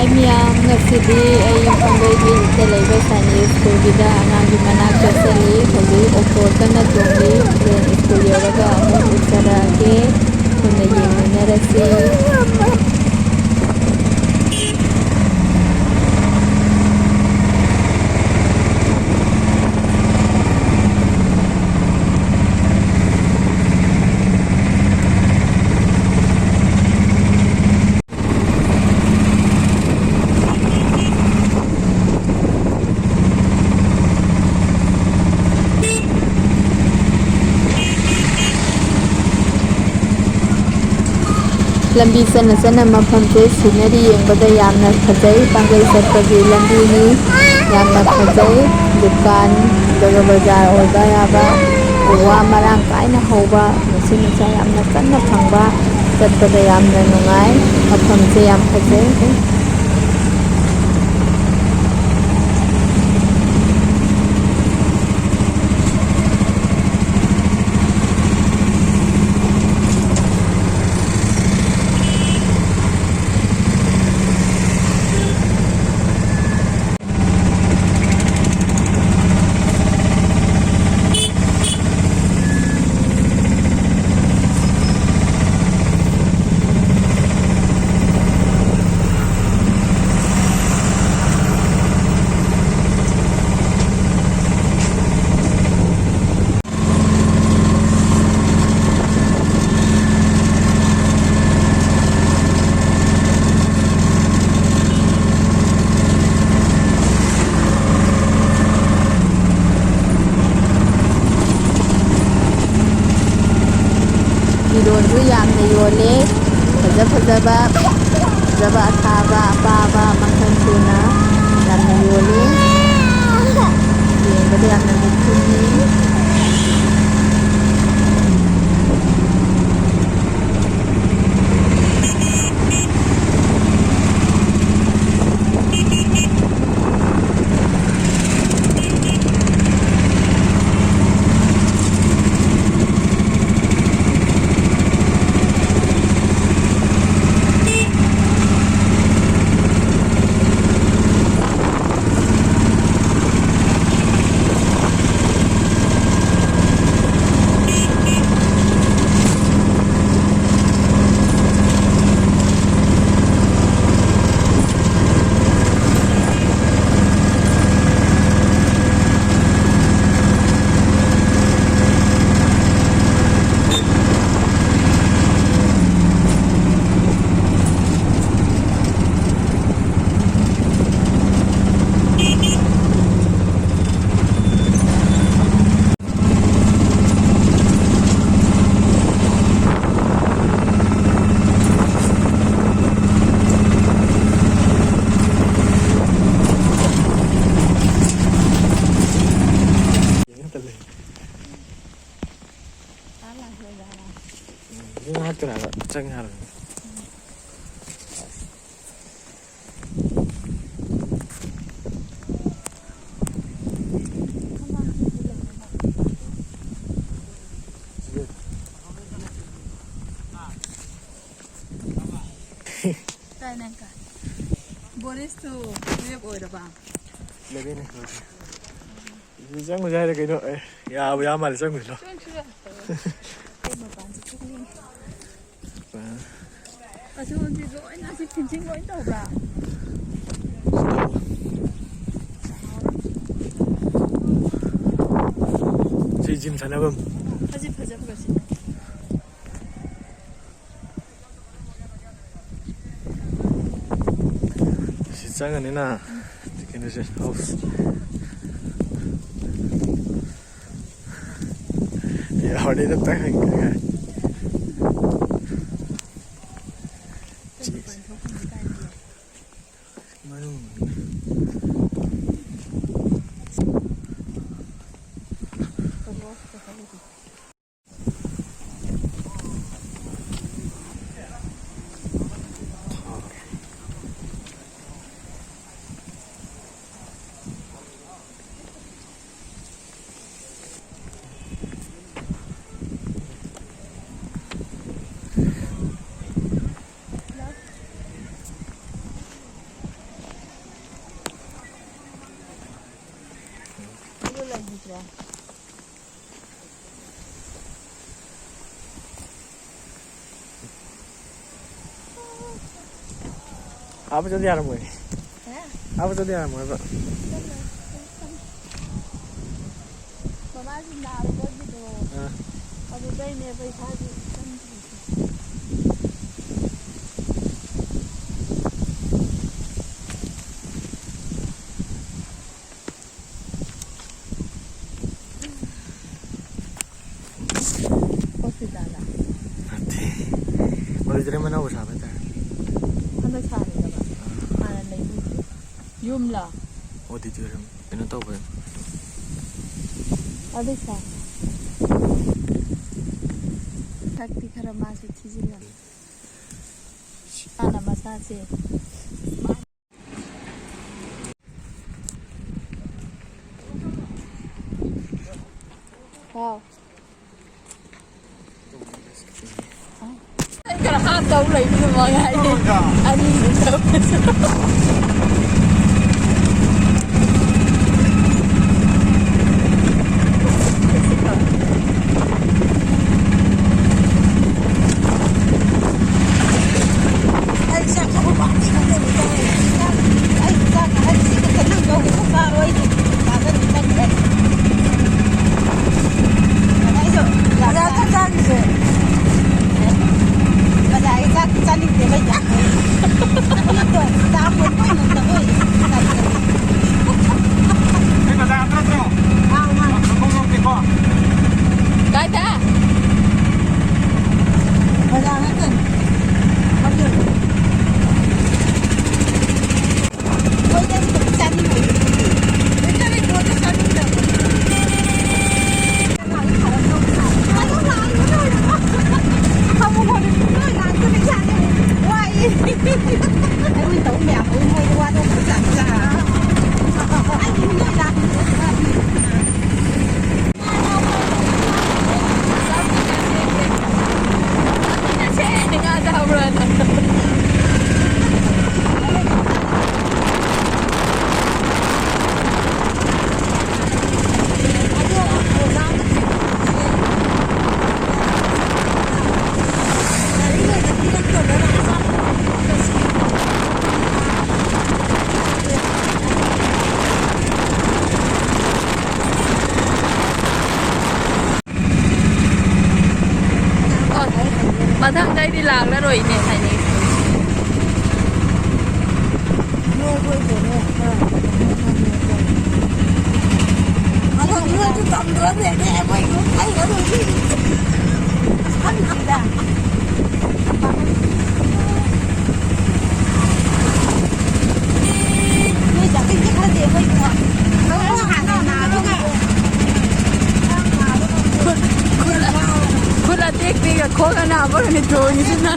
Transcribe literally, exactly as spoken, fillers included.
ꯍꯥꯏ ꯃꯌꯥꯝ, ꯉꯁꯤꯗꯤ ꯑꯩ ꯄꯥꯡꯒꯩꯒꯤ ꯂꯩꯕ ꯁꯥꯏꯅꯤꯛ ꯁ꯭ꯀꯨꯜꯒꯤꯗ ꯑꯉꯥꯡꯒꯤ ꯃꯅꯥꯛ ꯆꯠꯆꯔꯤ꯫ ꯍꯧꯖꯤꯛ ꯑꯣꯇꯣ ꯀꯟꯅ ꯇꯣꯡꯂꯤ꯫ ꯍꯣꯔꯦꯟ ꯁ꯭ꯀꯨꯜ ꯌꯧꯔꯒ ꯑꯃꯨꯛ ꯎꯖꯔꯛꯑꯒꯦ꯫ ꯄꯨꯟꯅ ꯌꯦꯡꯃꯤꯟꯅꯔꯁꯤ꯫ ꯂꯝꯕꯤ ꯆꯠꯅ ꯆꯠꯅ ꯃꯐꯝꯁꯦ ꯁꯤꯅꯔꯤ ꯌꯦꯡꯕꯗ ꯌꯥꯝꯅ ꯐꯖꯩ꯫ ꯄꯥꯡꯒꯩ ꯆꯠꯄꯒꯤ ꯂꯝꯕꯤꯅꯤ꯫ ꯌꯥꯝꯅ ꯐꯖꯩ꯫ ꯗꯨꯀꯥꯟ, ꯑꯗꯨꯒ ꯕꯖꯥꯔ ꯑꯣꯏꯕ ꯌꯥꯕ, ꯎ ꯋꯥ ꯃꯔꯥꯡ ꯀꯥꯏꯅ ꯍꯧꯕ, ꯅꯨꯡꯁꯤꯠ ꯅꯨꯡꯁꯥ ꯌꯥꯝꯅ ꯀꯟꯅ ꯐꯪꯕ, ꯆꯠꯄꯗ ꯌꯥꯝꯅ ꯅꯨꯡꯉꯥꯏ꯫ ꯃꯐꯝꯁꯦ ꯌꯥꯝ ꯐꯖꯩ꯫ ꯐꯤꯔꯣꯜꯁꯨ ꯌꯥꯝꯅ ꯌꯣꯜꯂꯦ꯫ ꯐꯖ ꯐꯖꯕ, ꯐꯖꯕ ꯑꯊꯥꯕ, ꯑꯄꯥꯕ ꯃꯈꯜ ꯁꯨꯅ ꯌꯥꯝꯅ ꯌꯣꯜꯂꯤ꯫ ꯌꯦꯡꯕꯗ ꯌꯥꯝꯅ ꯃꯤꯠ ꯍꯨꯅꯤꯡꯉꯤ꯫ ꯆꯪ ꯌꯥꯔꯣꯏ꯫ ꯀꯥꯏ ꯅꯪ ꯀꯥꯏ? ꯕꯣꯔꯤꯁꯇꯨ ꯇꯨꯌꯦꯜꯞ ꯑꯣꯏꯔꯕ? ꯏꯂꯦꯚꯦꯟꯅꯦ ꯂꯣꯏꯔꯦ꯫ ꯁꯤꯗ ꯆꯪꯉꯨꯁꯦ ꯍꯥꯏꯔ ꯀꯩꯅꯣ? ꯑꯦ, ꯌꯥꯕꯨ ꯌꯥ ꯃꯥꯜꯂꯦ ꯆꯪꯉꯨꯁꯤꯔꯣ? ꯆꯪꯁꯤꯔꯣ? ꯑꯩ ꯃꯄꯥꯟꯁꯦ ꯊꯣꯛꯅꯤꯡꯉꯤ꯫ ꯑ꯫ ꯑꯁꯤꯒꯨꯝꯕꯁꯤ ꯂꯣꯏꯅ ꯑꯁꯤ fencing ꯂꯣꯏ ꯇꯧꯕ꯭ꯔꯥ? ꯁꯤ ꯖꯤꯝ ꯁꯥꯟꯅꯐꯝ꯫ ꯑꯁꯤ ꯐꯖꯕ꯭ꯔꯥ ꯁꯤ? ꯁꯤ ꯆꯪꯉꯅꯤꯅ꯫ ꯀꯩꯅꯣꯁꯦ, house꯫ ꯌꯥꯎꯔꯗꯤ ꯑꯗꯨꯝ ꯆꯪꯍꯟꯈ꯭ꯔꯦ꯫ ꯃꯅꯨꯡ꯫ ꯑꯗꯨ ꯂꯩꯈꯤꯗ꯭ꯔꯦ꯫ ꯍꯥꯞꯄ ꯆꯠ ꯌꯥꯔꯝꯃꯣꯏ꯫ ꯍꯥ? ꯍꯥꯞꯄ ꯆꯠ ꯌꯥꯔꯝꯃꯣꯏꯕ꯫ ꯆꯠꯂꯣꯏ꯫ ꯃꯃꯥꯁꯨ ꯅꯥꯔꯨꯕꯒꯤꯗꯣ꯫ ꯑꯥ꯫ ꯑꯗꯨꯗꯩꯅꯦꯕ ꯏꯁꯥꯁꯦ ꯆꯪꯗ꯭ꯔꯤꯁꯦ꯫ Hospital ꯗ? ꯅꯠꯇꯦ꯫ Auditorium ꯑꯅꯧꯕ ꯁꯥꯕ ꯍꯥꯏꯇꯥꯔꯦ꯫ ꯍꯟꯗꯛ ꯁꯥꯔꯤꯔꯕ? ꯑꯥ꯫ ꯍꯥꯟꯅ ꯂꯩꯕꯗꯨꯗꯤ? ꯌꯨꯝꯂ? Auditorium ꯀꯩꯅꯣ ꯇꯧꯕꯗ꯫ ꯑꯗꯨ ꯁꯥ꯫ ꯁꯛꯇꯤ ꯈꯔ ꯃꯥꯁꯨ ꯊꯤꯖꯤꯜꯂꯝꯃꯤ꯫ ꯃꯥꯅ ꯃꯆꯥꯁꯦ꯫ ꯍꯥꯎ꯫ ꯑꯩ ꯈꯔ ꯍꯥꯞ ꯇꯧ ꯂꯩꯕꯗꯨ ꯃꯉꯥꯏꯔꯦ꯫ ꯑꯅꯤꯗꯨ ꯇꯧꯕꯁꯨ꯫ ꯑꯩ ꯆꯥꯛ ꯊꯣꯡꯕ ꯄꯥꯝꯗꯦ ꯈꯪꯗꯦ꯫ ꯑꯩ ꯆꯥꯛ ꯑꯍꯟꯁꯤ ꯈꯛꯇ ꯅꯪ ꯂꯧꯒꯦ ꯆꯥꯔꯣ ꯑꯩꯗꯤ꯫ ꯕꯖꯥꯔꯗ ꯆꯥꯔꯤꯁꯦ꯫ ꯕꯖꯥꯔꯒꯤ ꯆꯥꯛ ꯆꯥꯅꯤꯡꯗꯦ ꯂꯩꯇꯦ꯫ ꯆꯥꯛ ꯂꯣꯏ ꯉꯝꯗꯕ ꯑꯣꯏ꯫ ꯅꯣꯏ ꯕꯖꯥꯔ ꯅꯠꯇ꯭ꯔꯣ? ꯑꯥꯎ, ꯃꯥꯅꯦ꯫ ꯀꯥꯏꯗ? ꯕꯖꯥꯔ ꯅꯠꯇꯦ꯫ ꯑꯣ, ꯃꯊꯪꯗꯩꯗꯤ ꯂꯥꯛꯂꯔꯣꯏꯅꯦ ꯍꯥꯏꯅꯩ꯫ ꯃꯊꯪꯗꯩꯗꯤ ꯇꯝꯗ꯭ꯔꯅꯦ ꯑꯩꯈꯣꯏ ꯌꯨꯝ ꯂꯩꯔꯔꯣꯏ꯫ ꯈꯪꯗ꯭ꯔꯤꯗ꯫ ꯈꯨꯠ, ꯈꯨꯠ, ꯈꯨꯠ ꯑꯇꯦꯛꯄꯤ ꯈꯣꯡ ꯑꯅꯥꯕ ꯑꯣꯏꯅ ꯇꯣꯡꯉꯤꯁꯤꯅ꯫